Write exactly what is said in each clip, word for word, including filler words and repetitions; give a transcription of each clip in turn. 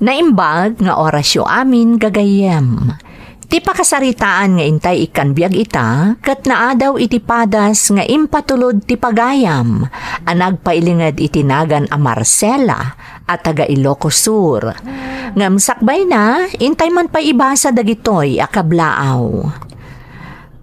Naimbag nga orasyo amin, gagayyem. Ti pakasaritaan nga intay ikkan biag ita, ket naadaw iti padas nga impatulod ti pagayam a nagpailinged iti nagan a Marcela a taga Ilocos Sur. Ngem sakbayna, intay man pay ibasa dagitoy a kablaaw.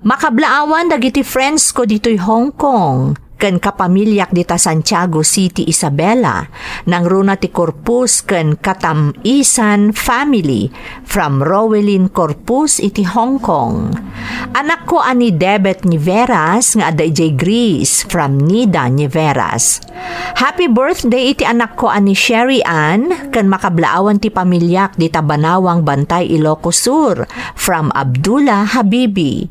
Makablaawan dagiti friends ko ditoy Hong Kong ken kapamiliak dita Santiago City, Isabela. Nangruna ti Corpus ken Katam-isan family from Rowelyn Corpus iti Hong Kong. Anakko a ni Debet Niveras nga adda idiay Greece from Nida Niveras. Happy birthday iti anakko a ni Sherry Ann ken makablaawan ti pamiliak dita Banawang Bantay, Ilocos Sur from Abdullah Habibi.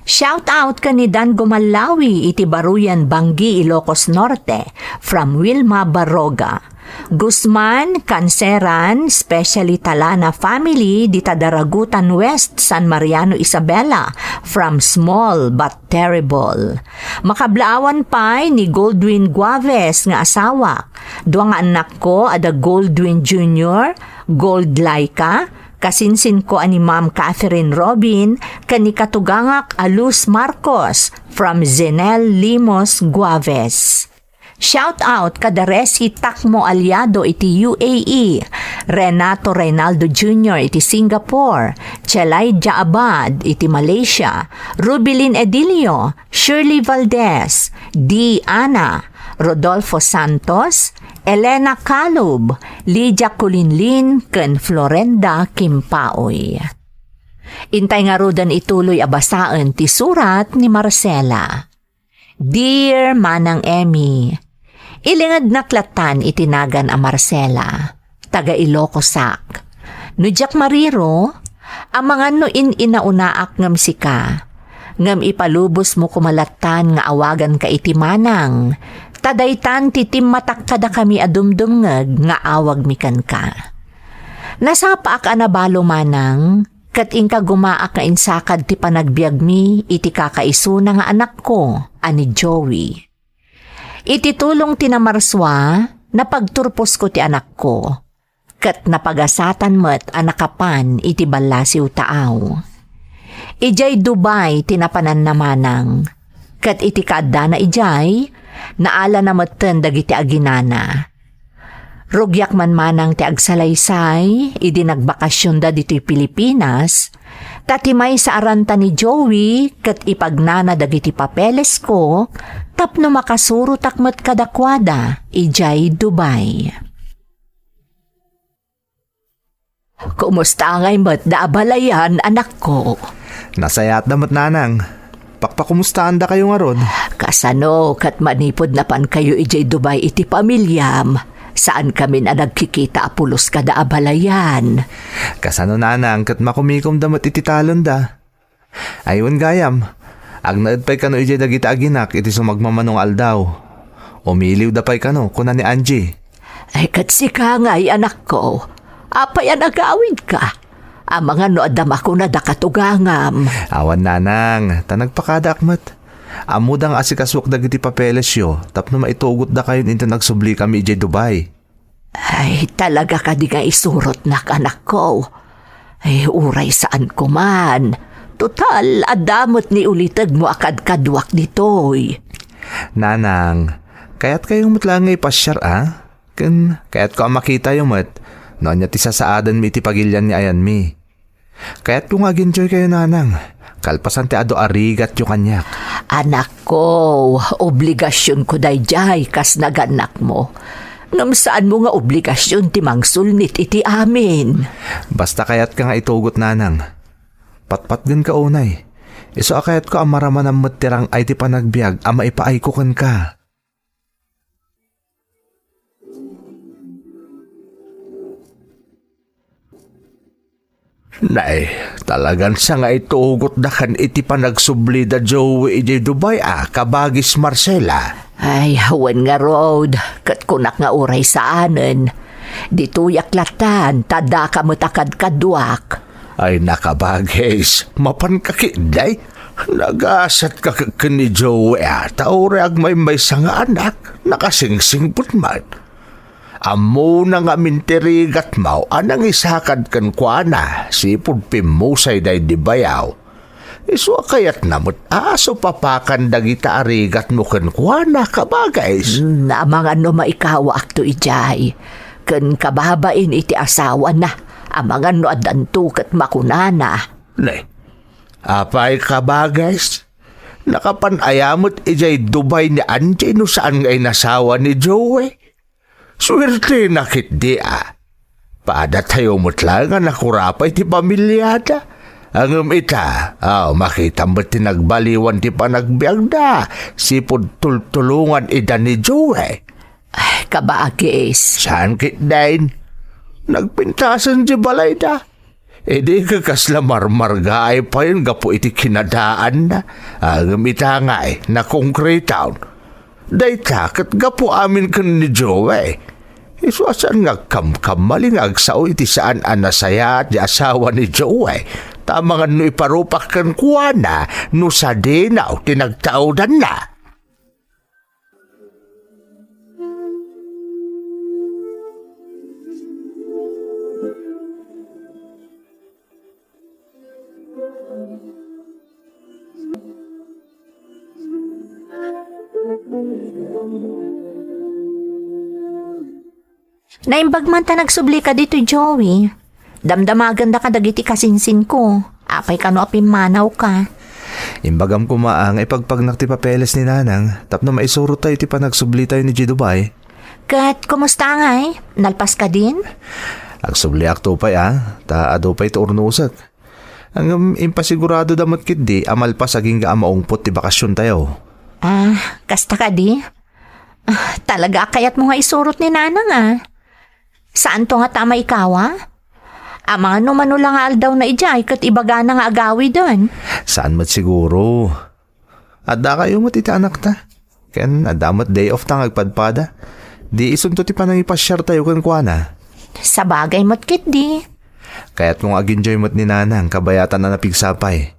Shout out ken ni Dan Gumallawi iti Baruyan, Banggi, Ilocos Norte, from Wilma Barroga. Guzman, Canceran, specially Talana family, dita Daragutan West, San Mariano, Isabela, from small but terrible. Makablaawan pay ni Goldwyn Guaves nga asawa. Dua nga annakko, ada Goldwyn Junior, Gold Laika, kasinsinko a ni Ma'am Catherine Robin, ken ni katugangak a Luz Marcos from Zenel Limos Guaves. Shout out kada Resi Takmo Aliado iti U A E, Renato Reynaldo Junior iti Singapore, Chelaida Abad iti Malaysia, Rubilin Edilio, Shirley Valdez, Di Ana, Rodolfo Santos, Elena Calub, Lydia Culinlin, ken Florenda Kimpaoy. Intay ngaruden ituloy a basaen ti surat ni Marcela. Dear Manang Emmy, ilingednak lattan iti nagan a Marcela, taga Ilocos-ak. No diak mariro, amangan no in-inaunaak ngem sika, ngem ipalubosmo koma lattan nga awaganka iti manang, ta daytan ti timmatak kadakami a dumdumngeg nga awagmi kenka. Nasapaak a nabalo manang, ket inkagumaak nga insakad ti panagbiagmi iti kakaisuna nga anakko a ni Joey. Iti tulong ti namarsua, napagturposko ti anakko, ket napagasatan met a nakapan iti ballasiw taaw. Idiay Dubai ti napananna manang, ket iti kaaddana idiay, naalana metten dagiti aginana. Rugiak man manang ti agsalaysay idi nagbakasionda ditoy Pilipinas, ta ti maysa a ranta ni Joey ket ipagnana dagiti papelesko tapno makasurotak met kadakuada idiay Dubai. Kumusta ngay met da abalayan, anakko? Nasayaatda met, nanang. Pakpakumustaandakayo ngarud? Kasano ket manipud napankayo idiay Dubai iti pamiliam, saankamin a nagkikita a pulos kada abalayan? Kasano, nanang, ket makumikomda met iti talonda? Ay, wen gayam, agnaed pay kano idiay dagiti aginak iti sumagmamano nga aldaw. Umiliwda pay kano, kuna ni Angie. Ay, ket sika ngay, anakko, apay a nagawidka? Amangan no adda makunada katugangam. Awan, nanang, ta nagpakadaak met. Ammoda nga asikasuak dagiti papelesyo tapno maitugotdakayon inton agsublikami idiay Dubai. Ay, talaga kadi nga isurotnak, anakko? Ay, uray saanko man. Total, adda met ni ulitegmo a kadkaduak ditoy. Nanang, kayatkayo met laeng nga ipasiar, a? Ken kayatko a makitayo met no ania ti sasaadanmi iti pagilian nga ayanmi. Kayatko nga ag-enjoykayo, nanang, kalpasan ti adu a rigatyo kaniak. Anakko, obligasionko daydiay kas nagannakmo. Ngem saanmo nga obligasion ti mangsulnit iti amin. Basta kayatka nga itugot, nanang. Patpatgenka unay. Isu a kayatko a maramanam met ti rang-ay ti panagbiag a maipaayko kenka. Nay, talagan sa nga itugotda kan iti panagsublida Joey idiay Dubai a, kabagis Marcela? Ay, wen ngarud, ket kunak nga uray saanen. Ditoyak lattan, ta daka met a kadkaduak. Ay, nakabagis, mapanka ketdi. Nagasatka ken ni Joey a, ta uray agmaymaysa nga anak, nakasingsingpet met. Ammona ngamin ti rigatmo a nangisakad kenkuana, sipud pimmusay daydi bayaw. Isu a kayatna met a supapakan dagita a rigatmo kenkuana, kabagis. Hmm, amangan no maikawaakto idiay, ken kababain iti asawana, amangan no addanto ket makunana. Ne, apay, kabagis? Nakapan aya met idiay Dubai ni Angie no saan nga inasawa ni Joey? Suertena ketdi a. Padatayo met laeng a nakurapay ti pamiliada. Ngem ita, aw, makitam met ti nagbaliwan ti panagbiagda, sipud tultulongan ida ni Joey. Ay, kabagis. Saan ketdin? Nagpintasen ti balayda. Idi kakasla marmargaay payen gapu iti kinadaanna. Ngem ita ngay, nakongkriton. Dayta ket gapu amin ken ni Joey. Isu a saan nga agkamkamali nga agsao iti saan a nasayaat ti asawa ni Joey. Ta amangan no iparupak kenkuana no sadino ti nagtaudanna. Naimbag man ta nagsublika ditoy, Joey. Damdamagenda kadagiti kasinsinko. Apay kano a pimmanawka? Imbagam koma a nga ipagpagnak ti papeles ni Nanang tapno maisurottayo ti panagsublitayo idiay Dubai. Ket kumusta ngay? Nalpas kadin? Agsubliakto pay a, ta adu pay ti urnosek. Ngem impasiguradoda met ketdi a malpas agingga a maungpot ti bakasiontayo. Ah, kasta kadi? Ah, talaga a kayatmo nga isurot ni Nanang a. Saanto ngata a maikawa? Amangan no mano la nga aldawna idiay ket ibagana nga agawiden. Saan met siguro. Addakayo met iti anakta. Ken adda met day off ta nga agpadpada. Di isunto ti panangipasiartayo kenkuana. Sabagay met ketdi. Kayatko nga ag-enjoy met ni Nanang kabayatan a napigsa pay.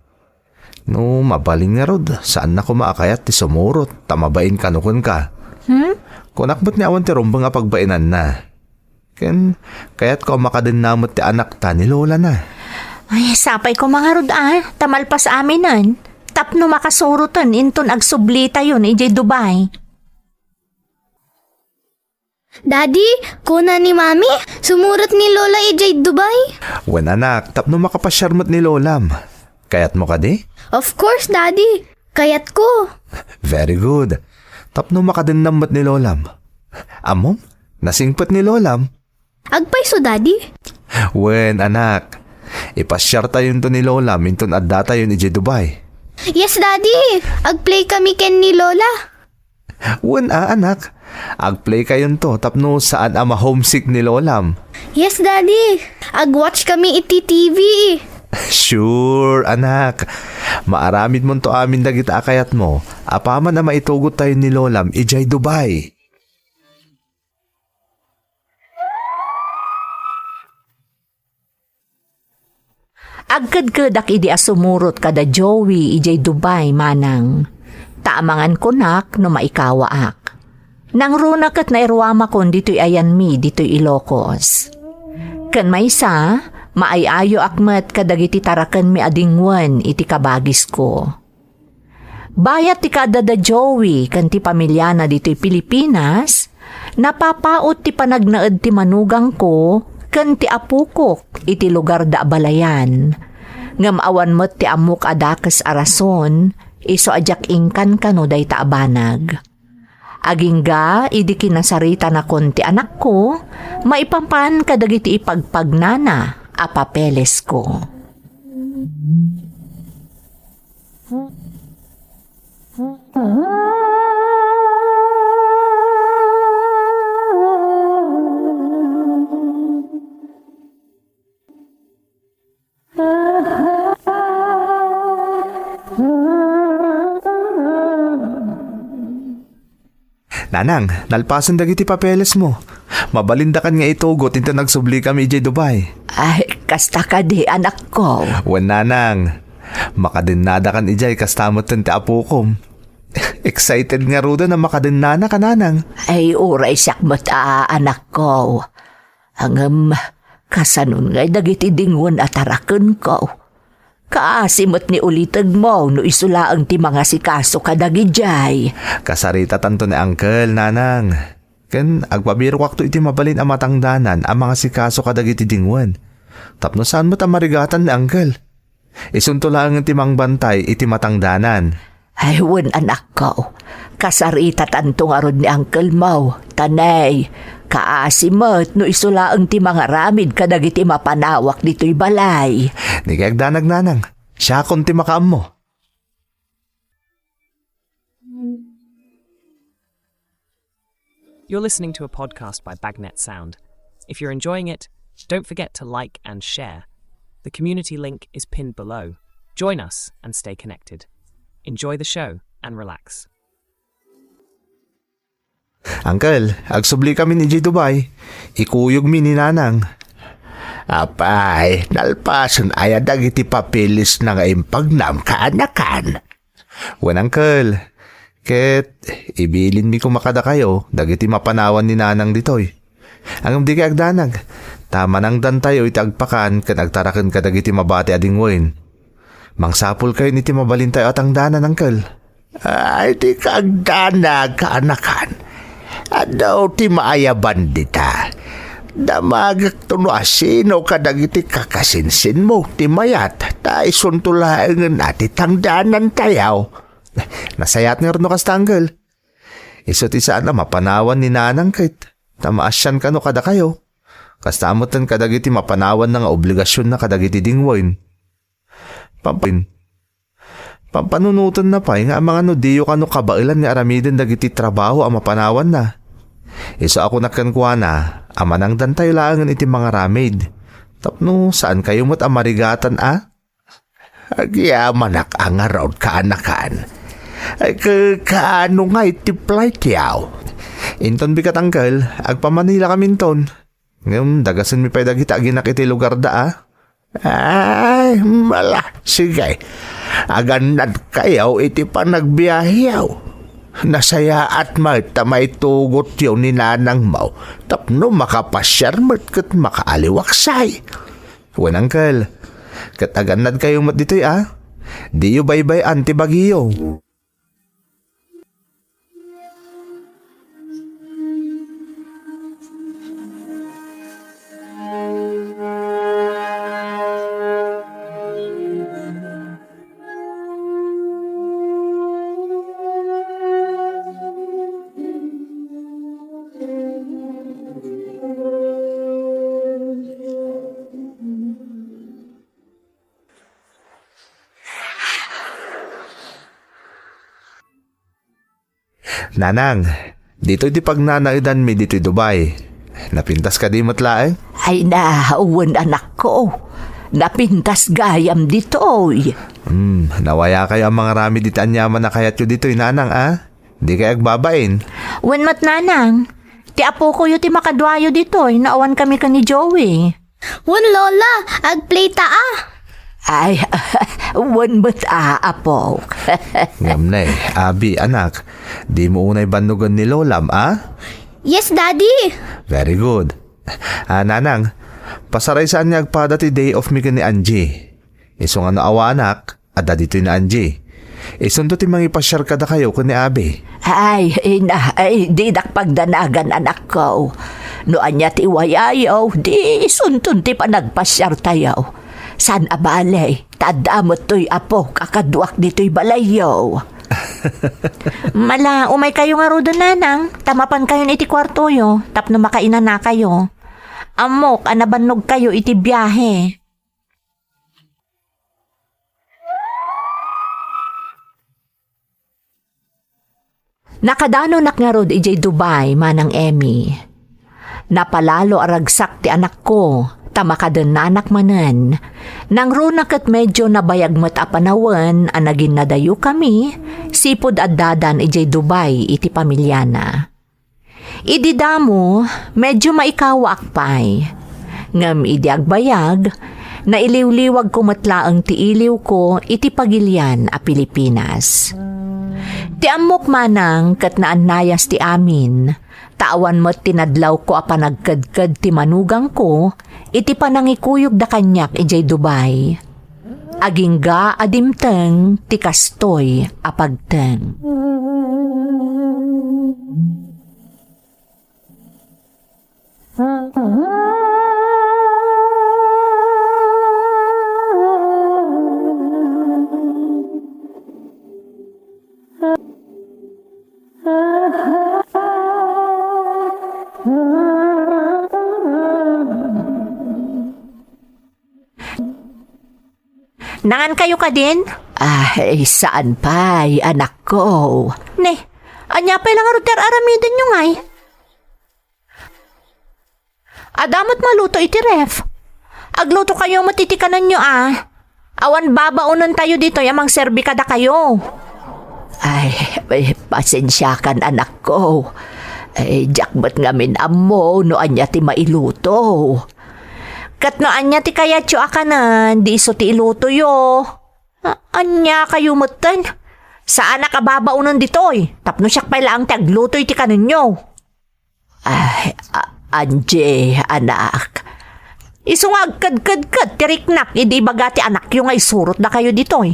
No mabalin ngarud, saanna koma a kayat ti sumurot ta mabain kano kenka. Hmm? Kunak met nga awan ti rumbeng a pagbainanna. Ken kayatko a makadenna met ti anakta ni lolana. Ay, sapay koma ngarud a, ta malpas aminen. Tapno makasuroten inton agsublitayon idiay Dubai. Daddy, kuna ni Mami, sumurot ni Lola idiay Dubai. Wen, anak, tapno makapasiar met ni Lolam. Kayatmo kadi? Of course, Daddy. Kayatko. Very good. Tapno makadennam met ni Lolam. Ammom, nasingpet ni Lolam. Agpayso, Daddy? Wen, anak. Ipasiartayonto ni Lolam inton addatayon idiay Dubai. Yes, Daddy. Agplay kami ken ni Lola. Wen a, anak. Agplay kayonto tapno saan a ma-homesick ni Lolam. Yes, Daddy. Ag-watch kami iti T V. Sure, anak. Maaramidmonto amin dagita a kayatmo apaman a maitugottayo ni Lolam idiay Dubai. Agkedkedak idi a sumurot kada Joey idiay Dubai, manang. Ta amangan kunak no maikawaak. Nangruna ket nairuamakon ditoy ayanmi ditoy Ilocos. Ken maysa, maay-ayoak met kadagiti tarakenmi a dingwen iti kabagisko. Bayat ti kaadda da Joey ken ti pamiliana ditoy Pilipinas, napapaut ti panagnaed ti manugangko ken ti apokok iti lugar da abalayan. Ngem awan met ti ammok a dakes a rason, isu a diak inkan kano dayta a banag. Agingga idi kinasaritanakon ti anakko maipapan kadagiti ipagpagnana a papelesko. Nanang, nalpasen dagiti papelesmo. Mabalindakan nga itugot inton agsublikami idiay Dubai. Ay, kasta kadi, anakko. Wen, nanang, makadennadakan idiay kasta metten ti apokom. Excited ngaruden a makadennana, a nanang. Ay, uray siak met a, anakko. Ngem, kasanon ngay dagiti dingwen a tarakenko? Kaasi met ni ulitegmo no isu laeng ti mangasikaso kadagidiay. Kasaritatanto ni Uncle, nanang. Ken agpabirokakto iti mabalin a matangdanan a mangasikaso kadagiti dingwen. Tapno saan met a marigatan ni Uncle. Isunto laengen ti mangbantay iti matangdanan. Ay, wen, anakko. Kasaritatanto ngarud ni Uncle mo. Tanay, kaasi met no isu laeng ti mangaramid kadagiti mapanawak ditoy balay. Di kay agdanag, nanang. Siakon ti makaammo. You're listening to a podcast by Bagnet Sound. If you're enjoying it, don't forget to like and share. The community link is pinned below. Join us and stay connected. Enjoy the show and relax. Uncle, agsubli kami ni Dubai. Ikuyogmi ni Nanang. Apay, nalpasen aya dagiti papeles na nga impagnam, kaanakan? Wen, Uncle. Ket ibilinmi koma kadakayo dagiti mapanawan ni Nanang ditoy. Ngem di kay agdanag, ta manangdantayo iti agpakan ken agtaraken kadagiti mabati a dingwen. Mangsapulkayon iti mabalintayo a tangdanan, Uncle. Ay, di ka agdanag, kaanakan. Adu ti maayaban dita. Damagekto no asino kadagiti kakasinsinmo ti mayat, ta isunto laengen a ti tangdanantayo. Nasayaat ngarud no kasta, Uncle. Isu ti saan a mapanawan ni Nanang ket ta maasian kano kadakayo. Kasta metten kadagiti mapanawanna nga obligasionna kadagiti dingwen. Pampin, pampanunotenna pay nga amangan no diyo kano kabaelan nga aramiden dagiti trabaho a mapanawanna. Isu a kunak kenkuana a manangdantayo laengen iti mangaramid tapno saankayo met a marigatan a Agyamanak a ngarud, kaanakan. Ay, ka-, kaano nga iti flight yaw? Inton bigat, Uncle, agpamanila kami inton. Ngem dagasenmi pay dagiti aginak iti lugarda, a. Ay, mala, sige. Agannad kayo iti panagbiaheyo. Nasayaat met ta maitugotyo ni nanangmo tapno makapasiar met ket makaaliwaksay. Wen, Uncle. Ket agannadkayo met ditoy, a. Diyo baybay-an ti bagiyo. Nanang, ditoy ti pagnanaedanmi ditoy Dubai. Napintas kadi met laeng? Ay na, wen, anakko. Napintas gayam ditoy. Hmm, nawayakayo a mangaramid iti aniaman a kayatyo ditoy, nanang, a? Di kay agbabain? Wen met, nanang. Ti apokoyo ti makaduayo ditoy, no awankami ken ni Joey. Wen, Lola, agplay ta, a. Ay, wen met, a, apok. Ngem ne, abi, anak, dimo unay bannogen ni Lolam, a? Yes, Daddy. Very good. A, nanang, pasaraysaanmi agpada ti day off mi ken ni Angie. Isu nga no awanak, adda ditoy ni Angie. Isunto ti mangipasiar kadakayo ken ni abi. Ay, ina, ay, dinak pagdanagan, anakko. No ania ti wayayo, di isunton ti panagpasiartayo. Saan a bale, ta adda met toy apok a kaduak ditoy balayyo. Mala, umaykayo ngaruden, nanang, ta mapankayon iti kuartoyo, tapno makainanakayo. Ammok a nabannogkayo iti biahe. Nakadanonak ngarud idiay Dubai, Manang Emmy. Napalalo a ragsak ti anakko, ta makadennanak manen. Nangruna ket medio nabayag met a panawen a naginnadayokami, sipud addadan idiay Dubai iti pamiliana. Idi damo, medio maikawaak pay. Ngem idi agbayag, Nailiwliwagko met laeng ti iliwko iti pagilian a Pilipinas. Ti ammok manang ket naannayas ti amin, ta awan met ti nadlawko a panagkedked ti manugangko iti panangikuyogda kaniak idiay Dubai. Agingga a dimteng ti kastoy a pagteng. Nangan kayo kadin? Ay, saan pay, anakko. Ne, ania pay la ngarud ti ar-aramidenyo ngay? Adda met maluto iti ref. Agluto kayo met iti kanenyo a. Awan babaonentayo ditoy a mangserbi kadakayo. Ay, ay, pasensiakan, anakko. Ay, diak met ngamin ammo no ania ti mailuto. Ket no ania ti kayatyo a kanen, di isu ti ilutoyo. A-, ania kayo metten? Saanak a babaonen ditoy, tapno siak pay laeng ti agluto iti kanenyo. Ay, a-, Angie, anak. Isu nga agkedkedket ti riknak idi ibaga ti anakyo nga isurotdakayo ditoy.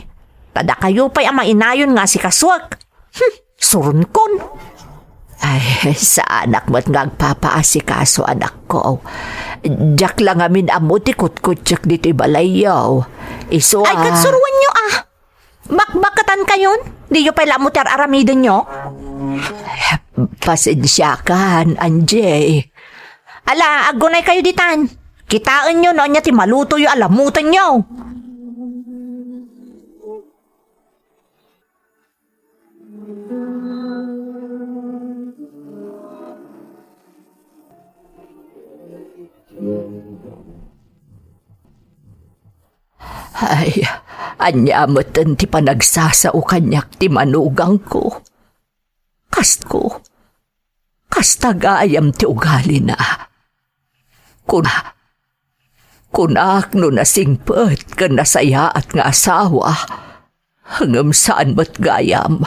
Ta dakayo pay a mainayon nga asikasuek. Hmm, suronkon. Ay, saanak met nga agpapaasikaso, anakko. Diak la ngamin ammo ti kutkutiek ditoy balayyo. Isu a... Ay, ket suroenyo a. Bakbakatan kayon? Diyo pay la ammo ti ar-aramidenyo? Pasensiakan, Angie. Ala, aggunay kayo ditan. Kitaenyo no ania ti malutoyo a lamutenyo. Ay, ania metten ti panagsasao kaniak ti manugangko? Kasko, kasta gayam ti ugalina. Kuna, kunak no nasingpet ken nasayaat nga asawa, ngem saan met gayam.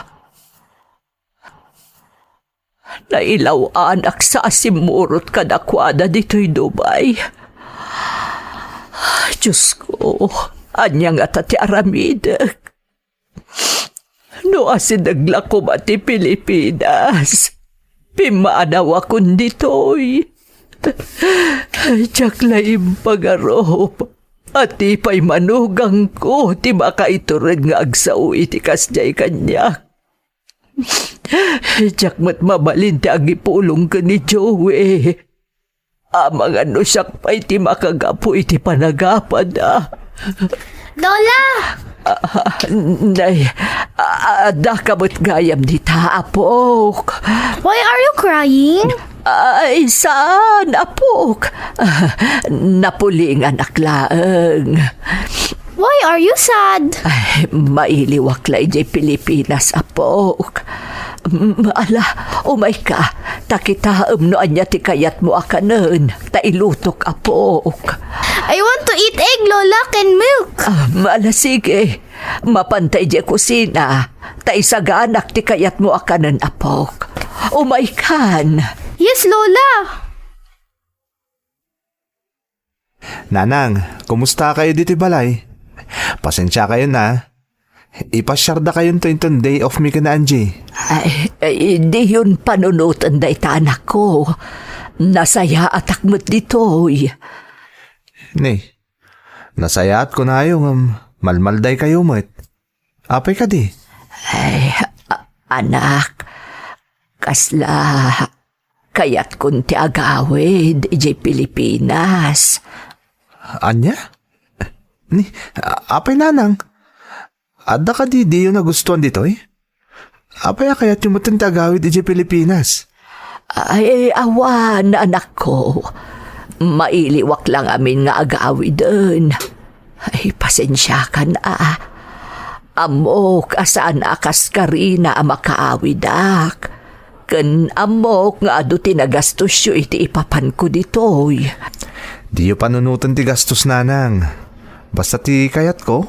Nailaw-anak sa a simmurot kadakuada ditoy Dubai. Diosko, ania ngata ti aramidek? No asideg la koma ti Pilipinas, pimmaanawakon ditoy. Diak la impagarup a ti pay manugangko ti makaiturod nga agsao iti kasdiay kaniak. Diak met mabalin ti agipulong ken ni Joey. Amangan no siak pay ti makagapu iti panagapada. Lola! Ah, nay, ah, adda ka met gayam dita, apok. Why are you crying? Ay, saan, apok? Ah, napulinganak laeng. Why are you sad? Ay, mailiwak la idiay Pilipinas, apok. Mm, ala, umayka, ta kitaem no ania ti kayatmo a kanen, ta ilutok, apok. I want to eat egg, Lola, ken milk. Ah, ala, sige. Mapanta idiay kusina, ta isaganak ti kayatmo a kanen, apok. Umaykan. Yes, Lola. Nanang, kumusta kayo ditoy balay? Pasensia kayo na. Ipasiardakayonto inton day off mi ken Angie. Ay, ay, diyon panunoten dayta, anakko. Nasayaatak met ditoy. Ni, nasayaat kunayo ngem malmalday kayo met. Apay kadi? Ay, a-, anak, kasla kayatkon ti agawid idiay Pilipinas. Ania? Ni, a-, apay nanang? Adda kadi diyo nagustuan ditoy? Apay a kayatyo metten ti agawid idiay Pilipinas? Ay, awan, anakko. Mailiwak la ngamin nga agawiden. Ay, pasensiakan a. Ammok a saan a kaskarina a makaawidak. Ken ammok nga adu ti nagastosyo iti ipapanko ditoy. Diyo panunoten ti gastos, nanang. Basta ti kayatko,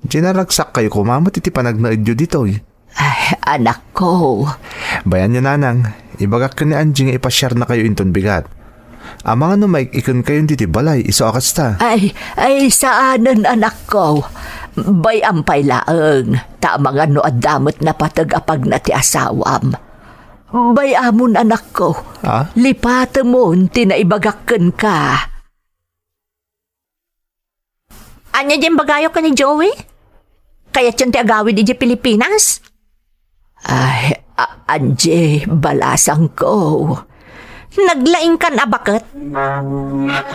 dinaragsakkayo koma met iti panagnaedyo ditoy. Ay, anakko. Bayan yo, nanang, ibagak ken ni Angie nga ipasiarnakayo inton bigat. Amangan no maik-ikenkayon ditoy balay, isu a kasta. Ay, ay, saanen, anakko. Bay-am pay laeng, ta amangan no adda met napateg a pagna ti asawam. Bay-amon, anakko. Ah? Lipatemon ti naibagak kenka. Ania diay imbagayo ken ni Joey? Kayatyon ti agawid idiay Pilipinas? Ay, a-, Angie, balasangko. Naglaingkan a baket?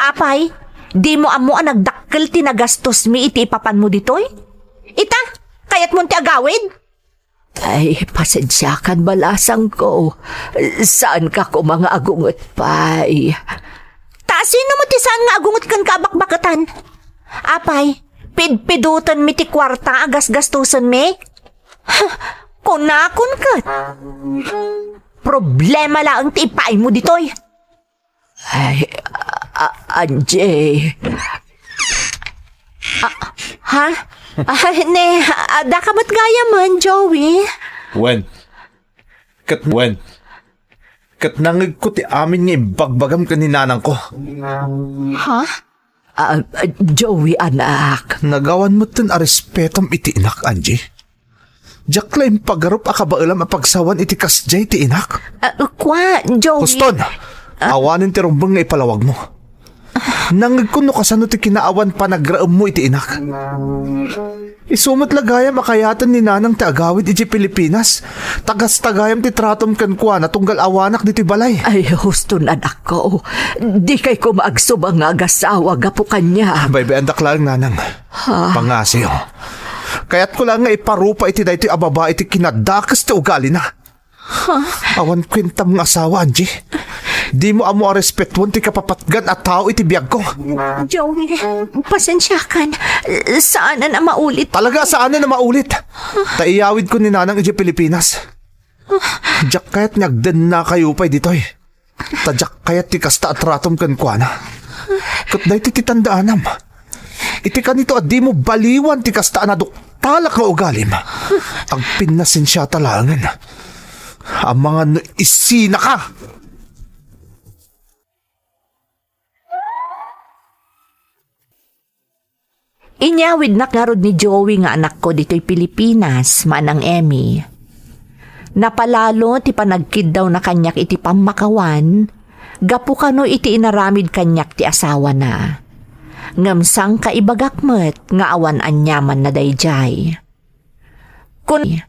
Apay, dimo ammo a nagdakkel ti nagastosmi iti ipapanmo ditoy? Ita, kayatmon ti agawid? Ay, pasensiakan, balasangko. Saanka koma nga agunget pay. Ta sino met ti saan nga agunget kenka a bakbaketan? Apay, pidpidutenmi ti kuarta a gasgastosenmi? Kunakon ket, problema laeng ti ipaaymo ditoy. Ay, a-, a-, Angie. A-, ha? Ay, ne, adda ka met gayamen, Joey? Wen. Ket, wen. Ket nangngegko ti amin nga imbagbagam ken ni nanangko. Ha? Ah, ah, Joey, anak. Nagawan metten a respetom iti inak, Angie. Diak la impagarup a kabaelam a pagsawan iti kasdiay ti inak. Ah, kua, Joey. Huston! Ah? Awanen ti rumbeng nga ipalawagmo. Nangngegko no kasano ti kinaawan panagraemmo iti inak. Isu met la gayam a kayaten ni nanang ti agawid idiay Pilipinas. Ta kasta gayam ti tratom kenkuana tunggal awanak ditoy balay. Ay, huston, anakko. Dikay koma agsuba nga agasawa gapu kaniak. Baybayandak laeng, nanang. Ha? Pangngasiyo. Kayatko laeng nga iparupa iti daytoy a babai ti kinadakes ti ugalina. Ha? Awan kuentam nga asawa, Angie. Dimo ammo a respetuan ti kapapatgan a tao iti biagko. Joey, pasensiakan. Saanen a maulit. Talaga, saanen a maulit. Ta iyawidko ni nanang idiay Pilipinas. Diak kayat nga agdennakayo pay ditoy. Ta diak kayat ti kasta a tratom kenkuana. Ket daytoy ti tandaanam. Iti kanito a dimo baliwan ti kasta a naduktalak nga ugalim, agpinnasensiata laengen. Amangan no isinaka! Inyawidnak ngarud ni Joey nga anakko ditoy Pilipinas, Manang Emmy. Napalalo ti panagkiddawna kaniak iti pammakawan, gapu kano iti inaramid kaniak ti asawana. Ngem sangkaibagak met nga awan aniamanna daydiay. Kun-,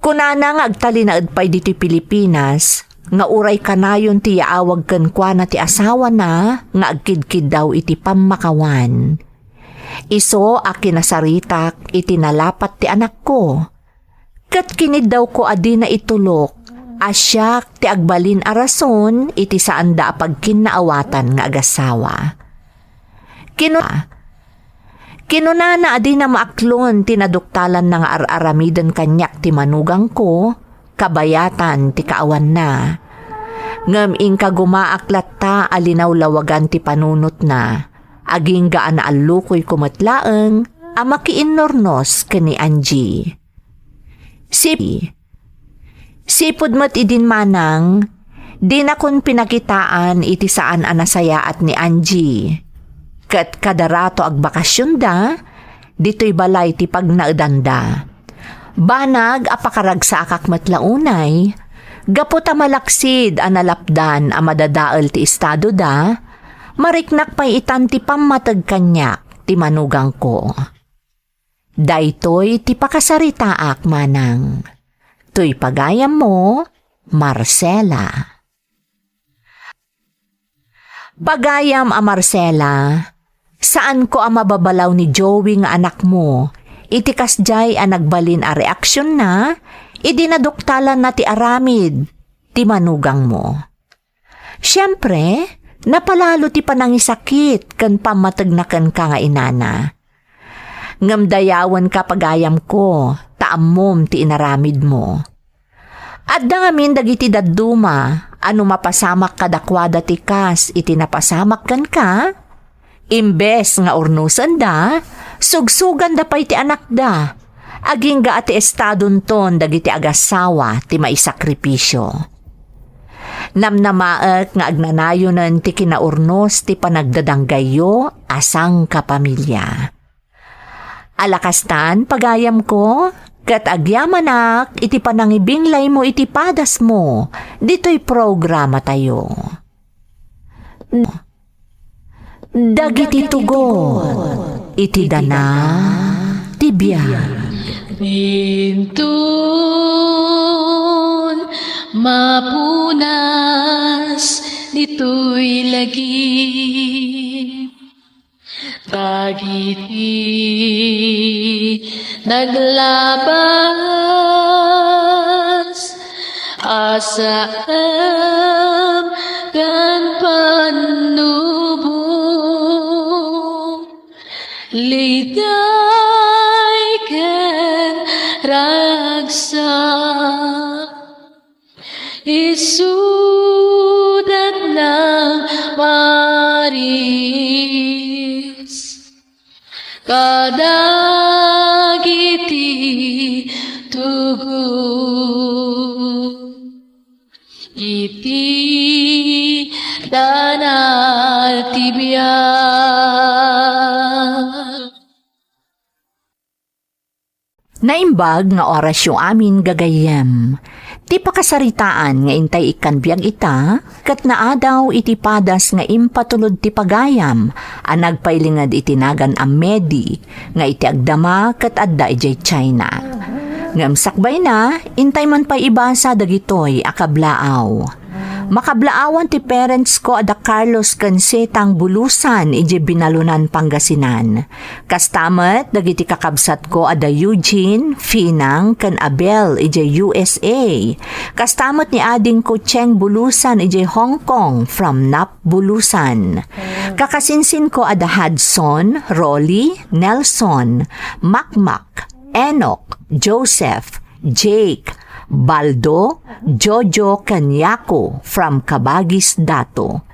kunana nga agtalinaed pay ditoy Pilipinas, nga uray kanayon ti yaawag kenkuana ti asawana nga agkidkiddaw iti pammakawan. Isu a kinasaritak iti nalapat ti anakko. Ket kiniddawko a dina itulok a siak ti agbalin a rason iti saanda a pagkinnaawatan nga agasawa. Kinu-, kinunana a dina maaklon ti naduktalanna nga ar-aramiden kaniak ti manugangko, kabayatan ti kaawanna. Ngem inka gumaak latta a linawlawagan ti panunotna, agingga a naallukoyko met laeng a makiinnurnos ken ni Angie. Sip-, sipud met idin manang, dinakon pinakitaan iti saan a nasayaat ni Angie. Ket kada rato agbakasionda, ditoy balay ti pagnaedanda. Banag a pakaragsakak met la unay, gapu ta malaksid a nalapdan a madadael ti estadoda, mariknak pay itan ti pammateg kaniak ti manugangko. Daytoy ti pakasaritaak manang. Toy pagayammo, Marcela. Pagayam a Marcela, saanko a mababalaw ni Joey nga anakmo iti kasdiay a nagbalin a reaksionna idi naduktalanna ti aramid ti manugangmo. Siempre, napalalo ti panangisakit ken pammategna kenka nga inana. Ngem dayawenka, pagayamko, ta ammom ti inaramidmo. Adda ngamin dagiti dadduma a no mapasamak kadakuada ti kas iti napasamak kenka, Imbes nga urnosenda, sugsuganda pay ti anakda. Agingga a ti estadonton dagiti agassawa ti maisakripisio. Namnamaek nga agnanayonen ti kinaurnos ti panagdadanggayyo a sangkapamilya. Ala kastan, pagayamko, ket agyamanak iti panangibinglaymo iti padasmo ditoy programatayo. Dagiti tugot iti dana ti biag. Dintun mapunas ditoy lagip dagiti naglabas a saem ken pannubo, liday ken ragsak. Isudat nang maris kadagiti tugot iti dana ti biag. Naimbag nga orasyo amin, gagayyem. Ti pakasaritaan nga intay ikkan biag ita, ket naadaw iti padas nga impatulod ti pagayam a nagpailinged iti nagan a Medi nga iti agdama ket adda idiay China. Ngem sakbayna, intay man pay ibasa dagitoy a kablaaw. Makablaawan ti parents ko a da Carlos ken Setang Bulusan idiay Binalonan, Pangasinan. Kasta met dagiti kakabsatko a da Eugene, Finang, ken Abel idiay U S A. Kasta met ni adingko Cheng Bulusan idiay Hong Kong from Nap Bulusan. Kakasinsinko a da Hudson, Rolly, Nelson, Makmak, Enoch, Joseph, Jake, Baldo, Jojo, ken Yako from Cabaguis, Dato.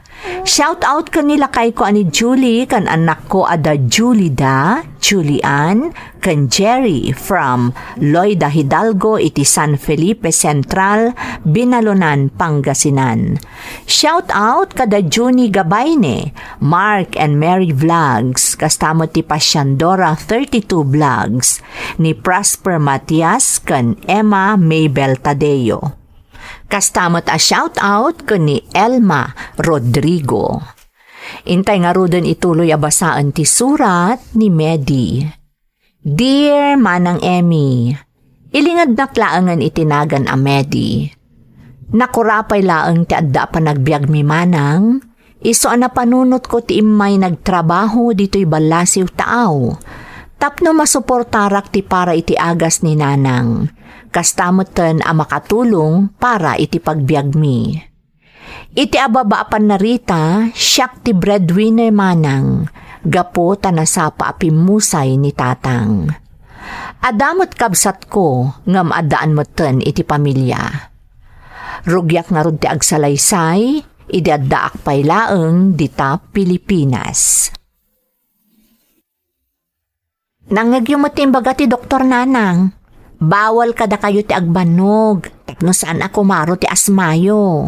Shout out ken ni lakayko a ni Julie ken annakko a da Julida, Julian, ken Jerry from Loida Hidalgo iti San Felipe Central, Binalonan, Pangasinan. Shout out kada Junie Gabayne, Mark and Mary Vlogs, kasta met ti Pasiandora thirty-two Vlogs, ni Prosper Matias ken Emma Mabel Tadeo. Kasta met a shout out ken ni Elma Rodrigo. Intay ngaruden ituloy a basaen ti surat ni Medi. Dear Manang Emmy, ilingednak laengen iti nagan a Medi. Nakurapay laeng ti adda a panagbiagmi manang, isu a napanunotko ti immay nagtrabaho ditoy ballasiw taaw, tapno masuportarak ti para iti agas ni nanang, kasta metten a makatulong para iti pagbiagmi. Iti ababa a pannarita, siak ti breadwinner manang, gapu ta nasapa a pimmusay ni tatang. Adda met kabsatko, ngem addaan metten iti pamilia. Rugiak ngarud ti agsalaysay, idi addaak pay laeng dita Pilipinas. Nangngegyo met ti imbaga ti doktor, nanang. Bawal kadakayo ti agbannog, tapno saan a kumaro ti asmayo.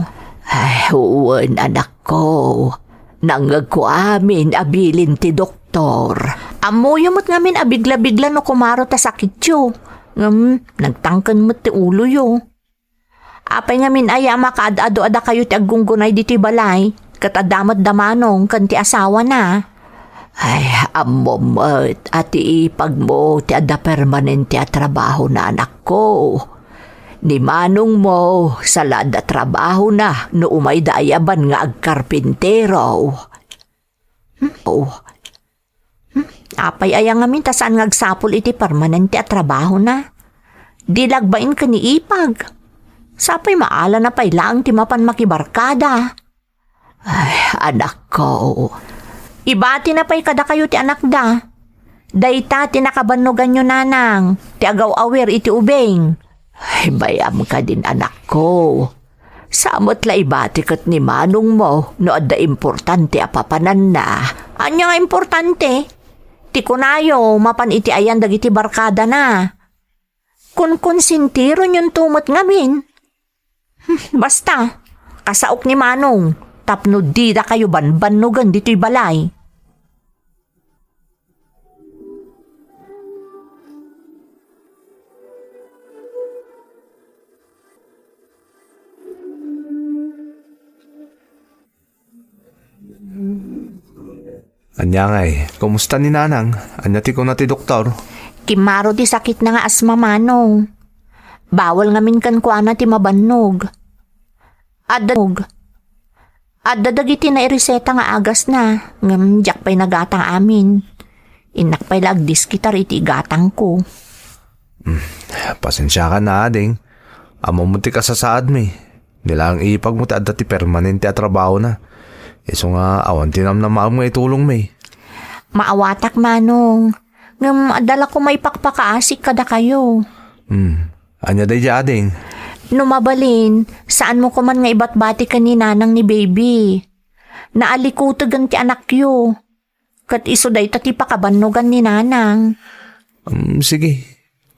Ay, wen, anakko. Nangngegko amin a bilin ti doktor. Ammoyo met ngamin a bigla-bigla no kumaro ti sakityo. Ngem, nagtangken met ti uloyo. Apay ngamin aya a makaad-ado a dakayo ti aggunggunay ditoy balay, ket adda met da Manong ken ti asawana? Ay, ammom met a ti ipagmo ti adda permanente a trabahona, anakko. Ni Manongmo, sala adda trabahona no umayda ayaban nga agkarpintero. Hmm? Oh. Hmm? Apay aya ngamin ta saan nga agsapul iti permanente a trabahona? Di lagbain ken ni Ipag. Sapay maalana pay laeng ti mapan makibarkada. Ay, anakko. Ibatina pay kadakayo ti anakda. Dayta ti nakabannoganyo, nanang, ti agaw-awir iti ubing. Ay, bayam kadin, anakko. Sa met la ibati ket ni Manongmo no adda importante a papananna, Ania nga importante? Ti kunayo, mapan iti ayan dagiti barkadana. Kunkonsintironyon to met ngamin. Hmm, basta, kasaok ni Manong, tapno didakayo banbannogen ditoy balay. Ania ngay, kumusta ni Nanang? Ania ti kuna ti doktor? Kimmaro ti sakitna nga asma, Manong. Bawal ngamin kenkuana ti mabannog. Adda, adda dagiti naireseta nga agasna, ngem diak pay nagatang amin. Innak pay la agdiskitar iti igatangko. Hmm, pasensiakan, ading. Ammom ti kasasaadmi. Ni laeng ipagmo ti adda ti permanente a trabahona. Isu nga awan ti namnamaem nga itulongmi. Maawatak, Manong. Ngem adda la koma ipakpakaasik kadakayo. Hmm. Ania daydiay, ading? No mabalin, saanmo koman nga ibatbati ken ni Nanang ni Baby. Naalikutegen ti anakyo. Ket isu dayta ti pakabannogan ni Nanang. Um, sige.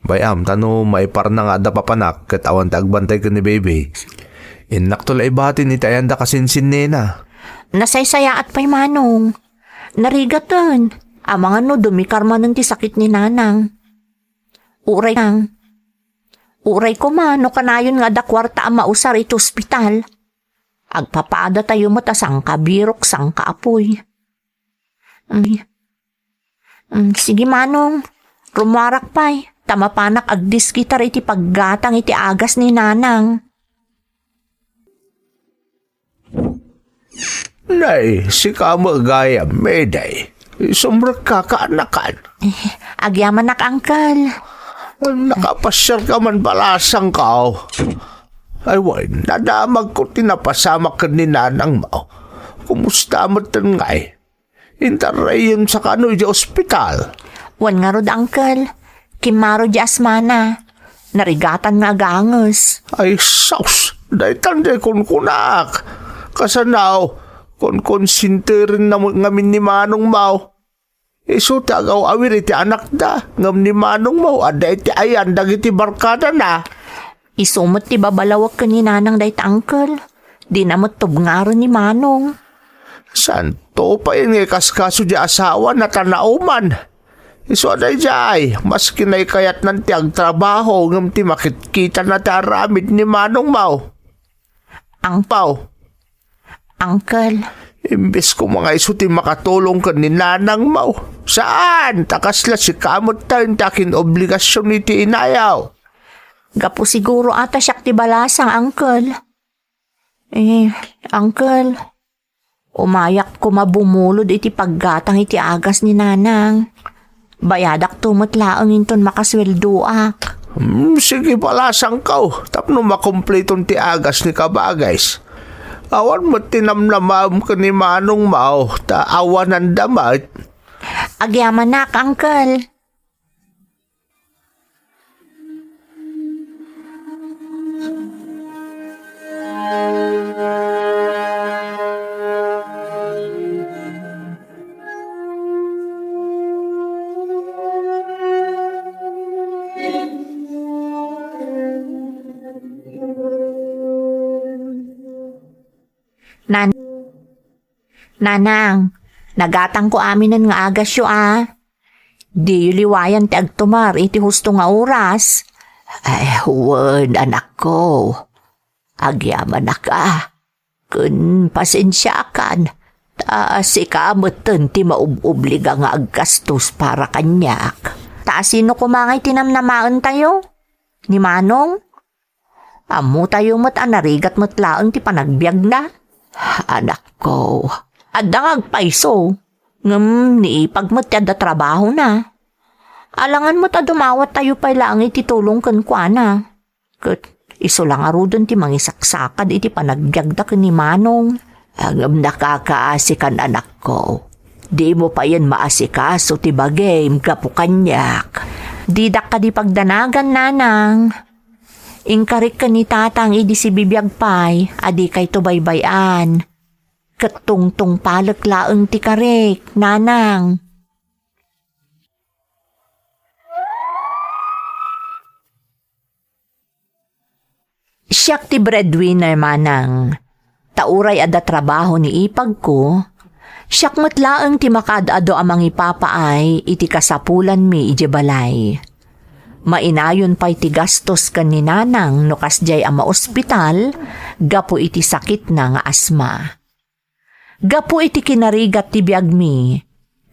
Bay-am, ta no maiparna nga adda papanak ket awan ti agbantay ken ni Baby, innakto la ibatin iti ayanda kasinsinnena. Nasaysayaat pay, Manong. Narigaten. Amangan no dumikar manen ti sakit ni Nanang. Uray nang. Uray koma no kanayon nga adda kuarta a mausar iti ospital. Agpapadatayo met a sangkabirok, sangkaapuy. Mm. Mm, sige, Manong. Rummuarak pay, ta mapanak agdiskitar iti paggatang iti agas ni Nanang. Nay, sika met gayam, Mayday. Sumrekka, kaanakan. Eh, agyamanak, Uncle. Nakapasiarka man, balasangko. Ay, wen, nadamagko ti napasamak ken ni Nanangmo. Kumusta metten ngay? Intarrayonsa kano idiay ospital? Wen ngarud, Uncle. Kimmaro diay asmana. Narigatan nga aganges. Ay, sus! Daytan diay kunkunak. Kasano, konkonsintirenna met ngamin ni manongmo. Isu ti agaw-awir iti anakda, ngem ni manongmo adda iti ayan dagiti barkadana. Isu met ti babalawek ken ni Nanang dayta, Uncle. Dina met tubngaren ni Manong. Santo payen nga ikaskaso diay asawana ta nauman. Isu a daydiay, maski naikayatnan ti agtrabaho ngem ti makitkitana ti aramid ni manongmo. Ang Pao. Uncle. Imbes koma nga isu ti makatulong ken ni nanangmo. Saan? Ta kasla sika met ti akin obligasion iti inayo. Gapu siguro a ta siak ti balasang, Uncle. Eh, Uncle, umayak koma bumulod iti paggatang iti agas ni Nanang. Bayadakto met laeng inton makasueldoak. Hmm, sige, balasangko, tapno makumpleton ti agas ni kabagis. Awan met ti namnamaem ken ni manongmo, ta awananda met. Agyamanak, Uncle. Nan-, Nanang, nagatangko aminen nga agasyo a. Diyo liwayan ti agtumar iti husto nga oras. Eh, wen, anakko. Agyamanak a. Ken pasensiakan. Ta sika metten ti maub-obliga nga aggastos para kaniak. Ta sino koma ngay ti namnamaentayo? Ni Manong? Ammotayo met a narigat met laeng ti panagbiagna. Anakko, adda nga agpayso, ngem ni ipag met ti adda trabahona. Alangan met a dumawattayo pay laeng iti tulong kenkuana. Ket isu la ngaruden ti mangisaksakad iti panagbiagda ken ni Manong. Ngem nakakaasikan, anakko. Dimo payen maasikaso ti bagim gapu kaniak. Didak kadi pagdanagan, Nanang. Inkarik ken ni Tatang idi sibibiag pay a dikayto baybay-an. ket tungtungpalek laeng ti karik, nanang. Siak ti breadwinner, manang. Ta uray adda trabaho ni ipagko, siak met laeng ti makaad-ado a mangipapaay iti kasapulanmi idiay balay. Mainayon pay ti gastos ken ni nanang no kasdiay a maospital gapu iti sakitna nga asma. Gapu iti kinarigat ti biagmi,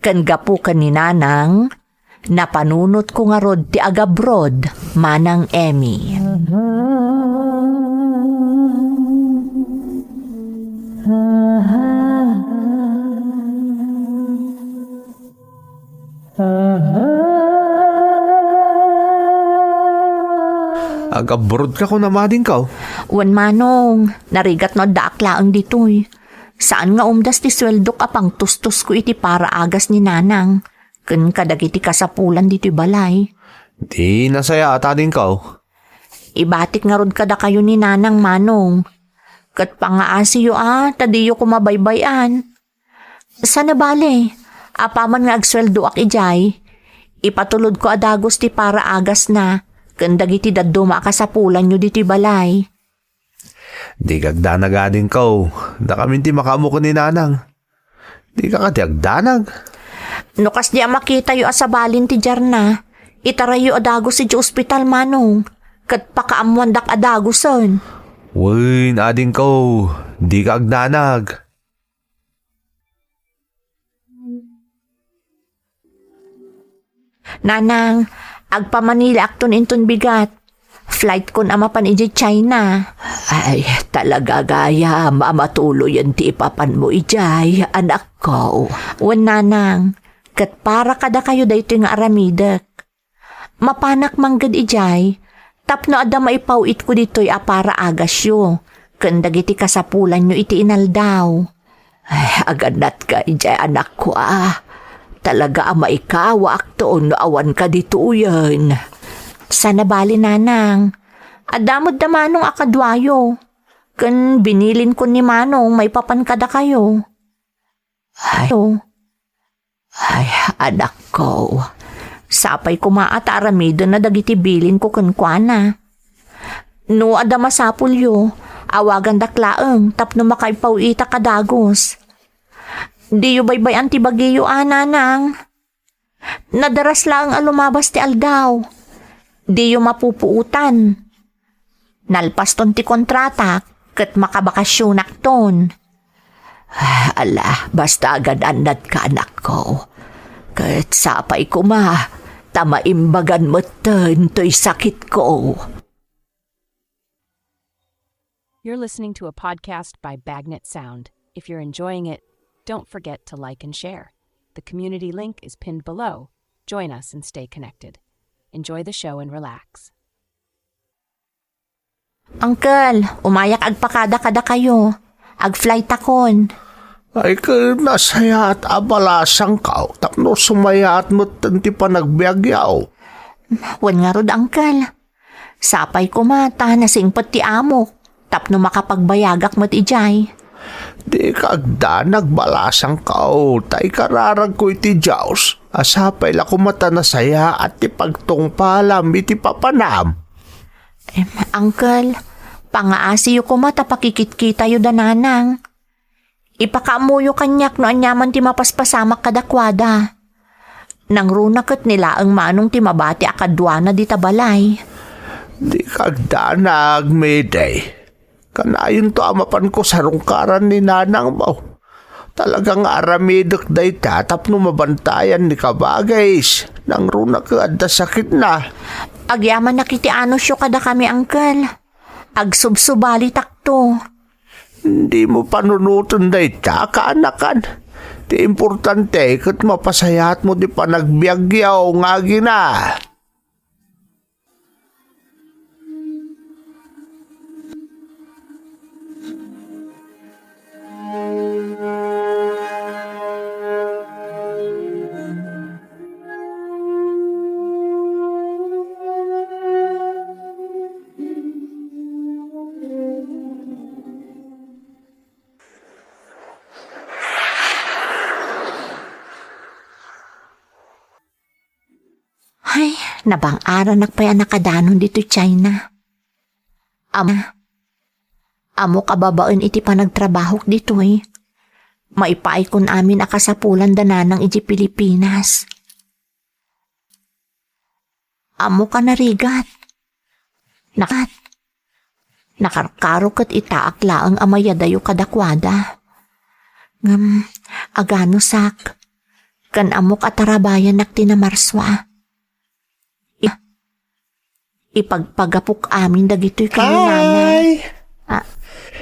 ken gapu ken ni nanang, napanunotko ngarud ti agabroad, manang Emmy. Agabroad ka kuna, adingko? Wen, manong, narigat no addaak laeng ditoy. Saan nga umdas ti sueldok a pangtustosko iti paraagas ni nanang ken kadagiti kasapulan ditoy balay. Di nasayaat, adingko. Ibatik ngarud kadakayo ni nanang, manong. Ket pangaasiyo a ta diyo koma baybay-an. Saan a bale, apaman nga agsueldoak idiay, ipatulodko a dagus ti paraagasna ken dagiti dadduma a kasapulanyo ditoy balay. Dika agdanag, adingko. Dakamin ti makaammo ken ni nanang. Dika kadi agdanag? No kasdi a makitayo a sabalin ti diarna, itarayyo a dagus idiay ospital, manong, ket pakaammoandak a dagusen. Wen, adingko, dika agdanag. Nanang, agpamaniliakton inton bigat. Flightkon a mapan idiay China. Ay, talaga gayam a matuloyen ti ipapanmo idiay, anakko. Wen, nanang, ket para kadakayo daytoy nga aramidek. Mapanak mangged idiay tapno adda maipaw-itko ditoy a paraagasyo ken dagiti kasapulanyo iti inaldaw. Ay, agannatka idiay, anakko a. Talaga a maikawaakto no awanka ditoyen. Saan a bale, nanang. Adda met da manong a kaduayo. Ken binilinkon ni manong maipapan kadakayo. Ay, ay, anakko. Sapay koma a ta aramidenna dagiti bilinko kenkuana. No adda masapulyo, awagandak laeng tapno makaipaw-itak a dagus. Diyo baybay-an ti bagiyo a, nanang. Nadaras laeng a lumabas ti aldaw. Diyo mapupuotan. Nalpaston ti kontratak ket makabakasionakton. Ah, ala, basta agan-annatka, anakko. Ket sapay koma ta maimbagan metten toy sakitko. You're listening to a podcast by Bagnet Sound. If you're enjoying it, don't forget to like and share. The community link is pinned below. Join us and stay connected. Enjoy the show and relax. Uncle, umayak agpakada kadakayo. Agflightakon. Ay, ket nasayaat a balasangko tapno sumayaat metten ti panagbiagyo. Wen ngarud, Uncle. Sapay koma ta nasingpet ti amok tapno makapagbayagak met idiay. Dika agdanag, balasangko, ta ikararagko iti Dios a sapay la koma ta nasayaat ti pagtungpalam iti papanam. Em, Uncle, pangaasiyo koma ta pakikitkitayo da nanang. Ipakaammoyo kaniak no aniaman ti mapaspasamak kadakuada. Nangruna ket ni laeng manong ti mabati a kaduana dita balay. Dika agdanag, Midi. Kanayonto a mapanko sarungkaran ni nanangmo. Talaga nga aramidek dayta tapno mabantayan ni kabagis. Nangruna ket adda sakitna. Agyamanak iti anusyo kadakami, Uncle. Agsubsubalitakto. Dimo panunoten dayta, kaanakan. Ti importante ket mapasayaatmo ti panagbiagyo nga agina. Ay, nabang-aranak pay a nakadanon ditoy China. Am-, ammok a babaen iti panagtrabahok ditoy, maipaaykon amin a kasapulan da nanang iti Pilipinas. Ammok a narigat. Nakat. Nakarkaro ket itaak laeng a mayadayo kadakuada. Ngem, aganusak, ken ammok a tarabayanak ti namarsua. I-, ipagpagapok amin dagitoy ken ni Nanay. Hi! Ah.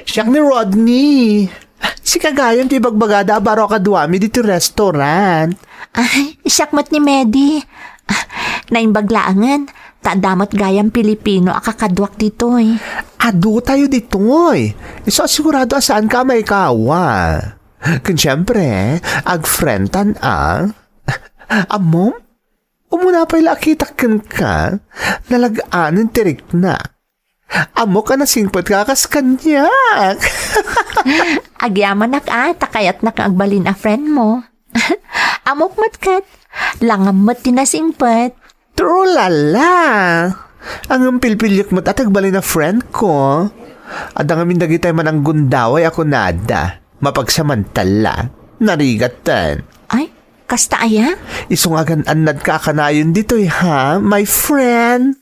Siak ni Rodney. Sika gayam ti ibagbagada a baro a kaduami ditoy restaurant. Ay, siak met ni Medi. Ah, naimbag laengen, ta adda met gayam Pilipino a kakaduak ditoy. Adu tayo ditoy. Isu a sigurado a saanka a maikawa. Ken siyempre, agfriendan a. Ammom? Umuna pay la a kitak kenka, nalag-anen ti rikna. Ammok a nasingpetka a kas kaniak. Agyamanak a, ta kayatnak nga agbalin a friend mo. Ammok met ket, langam met ti nasingpet. True lala. Ngem pilpiliek met a ti agbalin a friend ko. Adda ngamin dagitay mananggundaway a kunada. Mapagsamantala. Narigaten. Ay, kasta aya? Isu nga agan-annadka a kanayon ditoy, ha, my friend?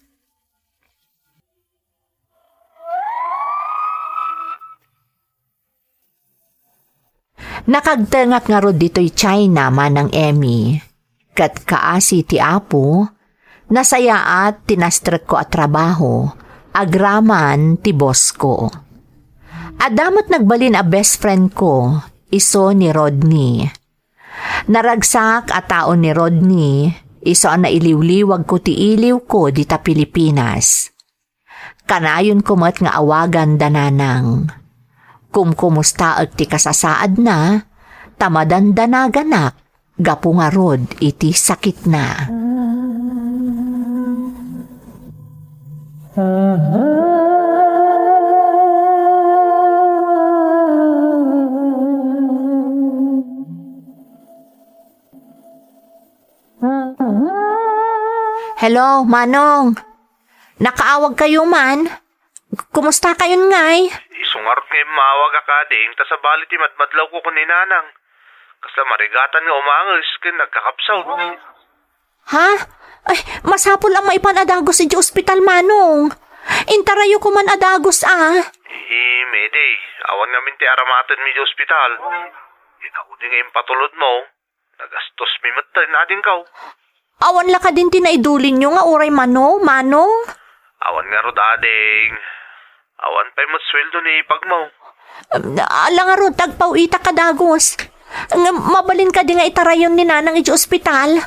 Nakagtengak ngarud ditoy China, Manang Emmy. Ket kaasi ti Apo, nasayaat ti nastrekko a trabaho, agraman ti boss ko. Adda met nagbalin a best friend ko, isu ni Rodney. Naragsak a tao ni Rodney, isu a nailiwliwag ko ti iliw ko dita Pilipinas. Kanayon ko met nga awagan da nanang. Kumkumustaek ti kasasaadna, ta madandanaganak gapu ngarud iti sakitna. Hello, Manong. Nakaawag kayo man? Kumusta kayon ngay? Isu ngarud nga immawagak, ading, ta sabali ti madmadlaw ko ken ni Nanang. Kasla marigatan nga umanges ken nagkakapsaw. Ha? Ay, masapul a maipan a dagus iti ospital, Manong. Intarayyo ko man a dagus a. Hi, Medi, awan ngamin ti aramatenmi iti ospital. Iti udi nga impatulodmo, nagastos mi met ti nadingkaw. Awan la kadin ti naidulinyo nga uray mano, Manong? Awan ngarud, ading. Awan pay met sueldo ni ipagmo. Ala ngarud, agpaw-itak a dagus. Ngem mabalin kadi nga itarayon ni Nanang iti ospital?